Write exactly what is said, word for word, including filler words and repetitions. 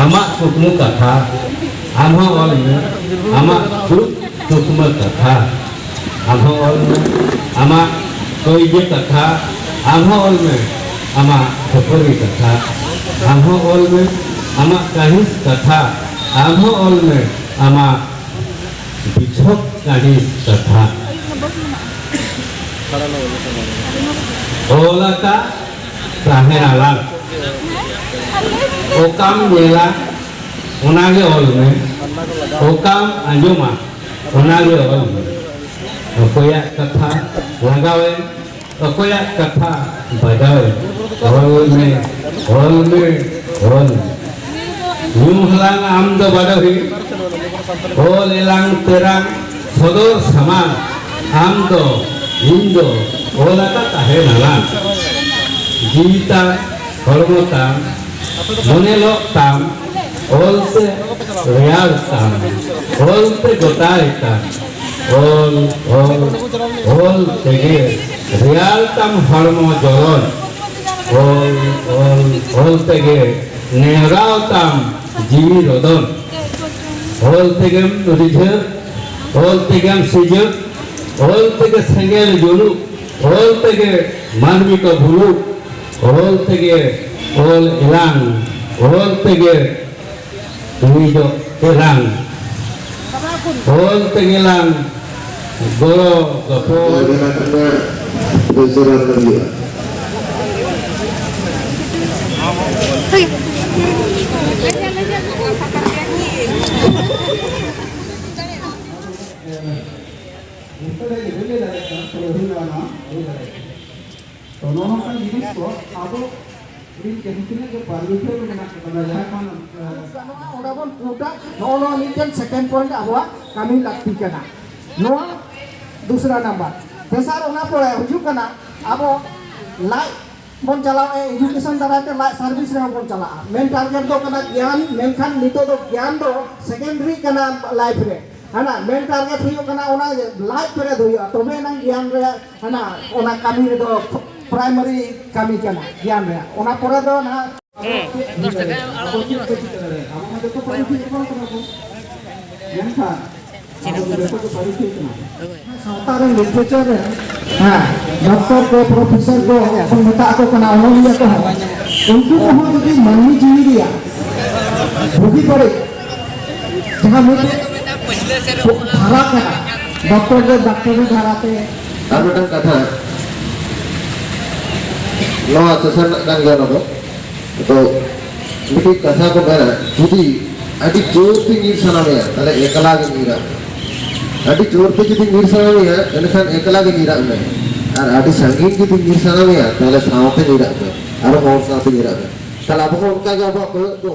ᱟᱢᱟᱜ ᱠᱩᱠᱢᱩ ᱠᱟᱛᱷᱟ ᱟᱢ ᱦᱚᱸ ᱚᱞ ᱢᱮ, ᱟᱢᱟᱜ ᱫᱩᱠ ᱛᱩᱠᱢᱟᱹ ᱠᱟᱛᱷᱟ ᱟᱢ ᱦᱚᱸ ᱚᱞ ᱢᱮ, ᱟᱢᱟᱜ ᱠᱟᱹᱭᱡᱟᱹ ᱠᱟᱛᱷᱟ ᱟᱢ ᱦᱚᱸ ᱚᱞ ᱢᱮ, ᱟᱢᱟᱜ ᱠᱷᱟᱹᱯᱟᱹᱨᱤ ᱠᱟᱛᱷᱟ ᱟᱢ ᱦᱚᱸ ᱚᱞ ᱢᱮ, ᱟᱢᱟᱜ ᱠᱟᱹᱦᱤᱥ ᱠᱟᱛᱷᱟ ᱟᱢ ᱦᱚᱸ ᱚᱞ ᱢᱮ, ᱟᱢᱟᱜ ᱵᱤᱪᱷᱚᱠ ᱠᱟᱹᱦᱤᱥ ᱠᱟᱛᱷᱟ᱾ ᱚᱞ ᱟᱠᱟᱫ ᱛᱟᱦᱮᱱᱟᱞᱟᱝ᱾ ᱚᱠᱟᱢ ᱧᱮᱞᱟ ᱚᱱᱟᱜᱮ ᱚᱞ ᱢᱮ, ᱚᱠᱟᱢ ᱟᱸᱡᱚᱢᱟ ᱚᱱᱟᱜᱮ ᱚᱞ ᱢᱮ᱾ ᱚᱠᱚᱭᱟᱜ ᱠᱟᱛᱷᱟ ᱞᱟᱸᱜᱟᱣᱮᱱ, ᱚᱠᱚᱭᱟᱜ ᱠᱟᱛᱷᱟ ᱵᱟᱡᱟᱣᱮᱱ, ᱚᱞ ᱢᱮ, ᱚᱞ ᱢᱮ, ᱚᱞ ᱢᱮ᱾ ᱧᱩ ᱦᱟᱞᱟᱝ ᱟᱢ ᱫᱚ ᱵᱟᱰᱚᱦᱤ, ᱚᱞ ᱮᱞᱟᱝ ᱛᱮᱨᱟᱝ ᱥᱚᱫᱚᱨ ᱥᱟᱢᱟᱝ, ᱟᱢ ᱫᱚ ᱤᱧ ᱫᱚ ᱚᱞ ᱟᱠᱟ ᱛᱟᱦᱮᱸ ᱱᱟᱞᱟᱝ᱾ ᱡᱤᱣᱤ ᱛᱟᱢ ᱦᱚᱲᱢᱚ ᱛᱟᱢ ᱢᱚᱱᱮ ᱞᱚᱜ ᱛᱟᱢ, ᱚᱞ ᱛᱮ ᱨᱮᱭᱟᱲ ᱛᱟᱢ, ᱚᱞ ᱛᱮ ᱜᱚᱴᱟᱭ ᱛᱟᱢ, ᱚᱞ, ᱚᱞ, ᱚᱞ ᱛᱮᱜᱮ ᱨᱮᱭᱟᱲ ᱛᱟᱢ ᱦᱚᱲᱢᱚ ᱡᱚᱞᱚᱱ, ᱚᱞ, ᱚᱞ, ᱚᱞ ᱛᱮᱜᱮ ᱱᱮᱦᱨᱟᱣ ᱛᱟᱢ ᱡᱤᱣᱤ ᱨᱚᱫᱚᱱ᱾ ᱚᱞ ᱛᱮᱜᱮᱢ ᱨᱤᱡᱷᱟᱹᱜ, ᱚᱞ ᱛᱮᱜᱮᱢ ᱥᱤᱡᱟᱹᱜ, ᱚᱞ ᱛᱮᱜᱮ ᱥᱮᱸᱜᱮᱞ ᱡᱩᱞᱩᱜ, ᱚᱞ ᱛᱮᱜᱮ ᱢᱟᱹᱱᱢᱤ ᱠᱚ ᱵᱷᱩᱞᱩᱜ, ᱚᱞ ᱛᱮᱜᱮ ᱚᱞ ᱮᱞᱟᱝ, ᱚᱞ ᱛᱮᱜᱮ ᱱᱩᱭ ᱫᱚ ᱮᱞᱟᱝ ᱚᱞ ᱛᱮᱜᱮ ᱞᱟᱝ ᱜᱚᱲᱚ ᱜᱚᱯᱚᱲ᱾ ᱚᱸᱰᱮᱱᱟᱜ ᱠᱟᱛᱷᱟ ᱫᱚ ᱪᱟᱞᱟᱣ ᱫᱟᱲᱮᱭᱟᱜᱼᱟ᱾ ᱡᱚᱛᱚ ᱨᱮ ᱜᱤᱫᱽᱨᱟᱹ ᱞᱟᱹᱭ ᱫᱟᱲᱮᱭᱟᱜ ᱠᱟᱱᱟ, ᱛᱚᱵᱮ ᱦᱩᱭ ᱫᱟᱲᱮᱭᱟᱜᱼᱟ, ᱦᱩᱭ ᱫᱟᱲᱮᱭᱟᱜᱼᱟ᱾ ᱛᱚ, ᱱᱚᱜᱼᱚ ᱱᱚᱝᱠᱟᱱ ᱡᱤᱱᱤᱥ ᱠᱚ ᱟᱵᱚ ᱨᱤᱱ ᱡᱟᱦᱟᱸ ᱛᱤᱱᱟᱹᱜ ᱜᱮ ᱯᱟᱹᱨᱢᱤᱴᱟᱨ ᱢᱮᱱᱟᱜ ᱠᱚ ᱛᱟᱵᱚᱱᱟ, ᱡᱟᱦᱟᱸ ᱠᱷᱚᱱ, ᱮ, ᱜᱟᱱᱚᱜᱼᱟ, ᱚᱸᱰᱮ ᱵᱚᱱ ᱯᱩᱴᱟ᱾ ᱱᱚᱜᱼᱚ ᱱᱚᱣᱟ ᱢᱤᱫᱴᱮᱱ ᱥᱮᱠᱮᱱᱰ ᱯᱚᱭᱮᱱᱴ ᱟᱵᱚᱣᱟᱜ ᱠᱟᱹᱢᱤ ᱞᱟᱹᱠᱛᱤ ᱠᱟᱱᱟ᱾ ᱱᱚᱣᱟ ᱫᱩᱥᱨᱟ ᱱᱟᱢᱵᱟᱨ᱾ ᱛᱮᱥᱟᱨ, ᱚᱱᱟ ᱯᱚᱨᱮ ᱦᱤᱡᱩᱜ ᱠᱟᱱᱟ ᱟᱵᱚ ᱞᱟᱡ ᱵᱚᱱ ᱪᱟᱞᱟᱣᱮᱫᱼᱟ, ᱮᱡᱩᱠᱮᱥᱚᱱ ᱫᱟᱨᱟᱭ ᱛᱮ ᱞᱟᱡ ᱥᱟᱨᱵᱷᱤᱥ ᱨᱮᱦᱚᱸ ᱵᱚᱱ ᱪᱟᱞᱟᱜᱼᱟ᱾ ᱢᱮᱱ ᱴᱟᱨᱜᱮᱴ ᱫᱚ ᱠᱟᱱᱟ ᱜᱮᱭᱟᱱ, ᱢᱮᱱᱠᱷᱟᱱ ᱱᱤᱛᱚᱜ ᱫᱚ ᱜᱮᱭᱟᱱ ᱫᱚ ᱥᱮᱠᱮᱱᱰᱟᱨᱤ ᱠᱟᱱᱟ ᱞᱟᱭᱤᱯᱷ ᱨᱮ᱾ ᱦᱟᱱᱟ ᱢᱮᱱ ᱴᱟᱨᱜᱮᱴ ᱦᱩᱭᱩᱜ ᱠᱟᱱᱟ ᱚᱱᱟ ᱞᱟᱡ ᱯᱮᱨᱮᱡ ᱦᱩᱭᱩᱜᱼᱟ, ᱛᱚᱵᱮ ᱮᱱᱟᱝ ᱜᱮᱭᱟᱱ ᱨᱮ ᱦᱟᱱᱟ ᱚᱱᱟ ᱠᱟᱹᱢᱤ ᱨᱮᱫᱚ ᱯᱨᱟᱭᱢᱟᱨᱤ ᱠᱟᱹᱢᱤ ᱠᱟᱱᱟ ᱜᱮᱭᱟᱱ ᱨᱮᱭᱟᱜ᱾ ᱚᱱᱟ ᱯᱚᱨᱮ ᱫᱚ ᱱᱟᱦᱟᱜ ᱦᱮᱸ, ᱫᱚᱥ ᱴᱟᱠᱟ ᱟᱲᱟᱜ ᱞᱤᱧ ᱮᱢᱟ ᱥᱮ? ᱟᱵᱚ ᱢᱟ ᱡᱚᱛᱚ ᱯᱟᱹᱨᱤᱥ ᱦᱚᱲ ᱠᱟᱱᱟ ᱵᱚᱱ᱾ ᱢᱮᱱᱠᱷᱟᱱ ᱟᱵᱚ ᱫᱚ ᱡᱚᱛᱚ ᱜᱮ ᱯᱟᱹᱨᱤᱥ ᱦᱩᱭ ᱠᱟᱱᱟ᱾ ᱥᱟᱶᱛᱟ ᱨᱮᱱ ᱞᱤᱴᱟᱨᱮᱪᱟᱨ ᱨᱮ, ᱦᱮᱸ, ᱰᱚᱠᱴᱚᱨ ᱠᱚ, ᱯᱨᱚᱯᱷᱮᱥᱚᱨ ᱠᱚ ᱵᱚᱱ ᱢᱮᱛᱟ ᱠᱚ ᱠᱟᱱᱟ, ᱚᱱᱚᱞᱤᱭᱟᱹ ᱠᱚᱦᱚᱸ, ᱩᱱᱠᱩ ᱠᱚᱦᱚᱸ ᱡᱩᱫᱤ ᱢᱟᱹᱱᱢᱤ ᱡᱤᱣᱤ ᱨᱮᱭᱟᱜ ᱵᱩᱜᱤ ᱵᱟᱹᱲᱤᱡ ᱡᱟᱦᱟᱸ ᱢᱤᱫᱴᱮᱡ ᱫᱷᱟᱨᱟ ᱠᱟᱱᱟ, ᱰᱚᱠᱴᱚᱨ ᱫᱚ ᱰᱟᱠᱛᱟᱨᱤ ᱫᱷᱟᱨᱟᱛᱮ᱾ ᱟᱨ ᱢᱤᱫᱴᱟᱝ ᱠᱟᱛᱷᱟ, ᱱᱚᱣᱟ ᱥᱮᱥᱚᱱ ᱨᱮᱱᱟᱜ ᱠᱟᱱ ᱜᱮᱭᱟ ᱚᱱᱟ ᱫᱚ᱾ ᱛᱚ, ᱢᱤᱫᱴᱤᱡ ᱠᱟᱛᱷᱟ ᱠᱚ ᱢᱮᱱᱟ, ᱡᱩᱫᱤ ᱟᱹᱰᱤ ᱡᱳᱨ ᱛᱮ ᱧᱤᱨ ᱥᱟᱱᱟ ᱢᱮᱭᱟ, ᱛᱟᱦᱞᱮ ᱮᱠᱞᱟ ᱜᱮ ᱧᱤᱨᱟᱜ ᱢᱮ᱾ ᱟᱹᱰᱤ ᱡᱳᱨ ᱛᱮ ᱡᱩᱫᱤ ᱧᱤᱨ ᱥᱟᱱᱟ ᱢᱮᱭᱟ, ᱮᱱᱠᱷᱟᱱ ᱮᱠᱞᱟ ᱜᱮ ᱧᱤᱨᱟᱜ ᱢᱮ᱾ ᱟᱨ ᱟᱹᱰᱤ ᱥᱟᱺᱜᱤᱧ ᱡᱩᱫᱤ ᱧᱤᱨ ᱥᱟᱱᱟ ᱢᱮᱭᱟ, ᱛᱟᱦᱞᱮ ᱥᱟᱶᱛᱮ ᱧᱤᱨᱟᱜ ᱢᱮ, ᱟᱨᱚ ᱦᱚᱲ ᱥᱟᱶᱛᱮ ᱧᱤᱨᱟᱜ ᱢᱮ᱾ ᱛᱟᱦᱞᱮ ᱟᱵᱚ ᱦᱚᱸ ᱚᱱᱠᱟ ᱜᱮ ᱟᱵᱚᱣᱟᱜ ᱠᱚᱭᱚᱜ ᱫᱚ᱾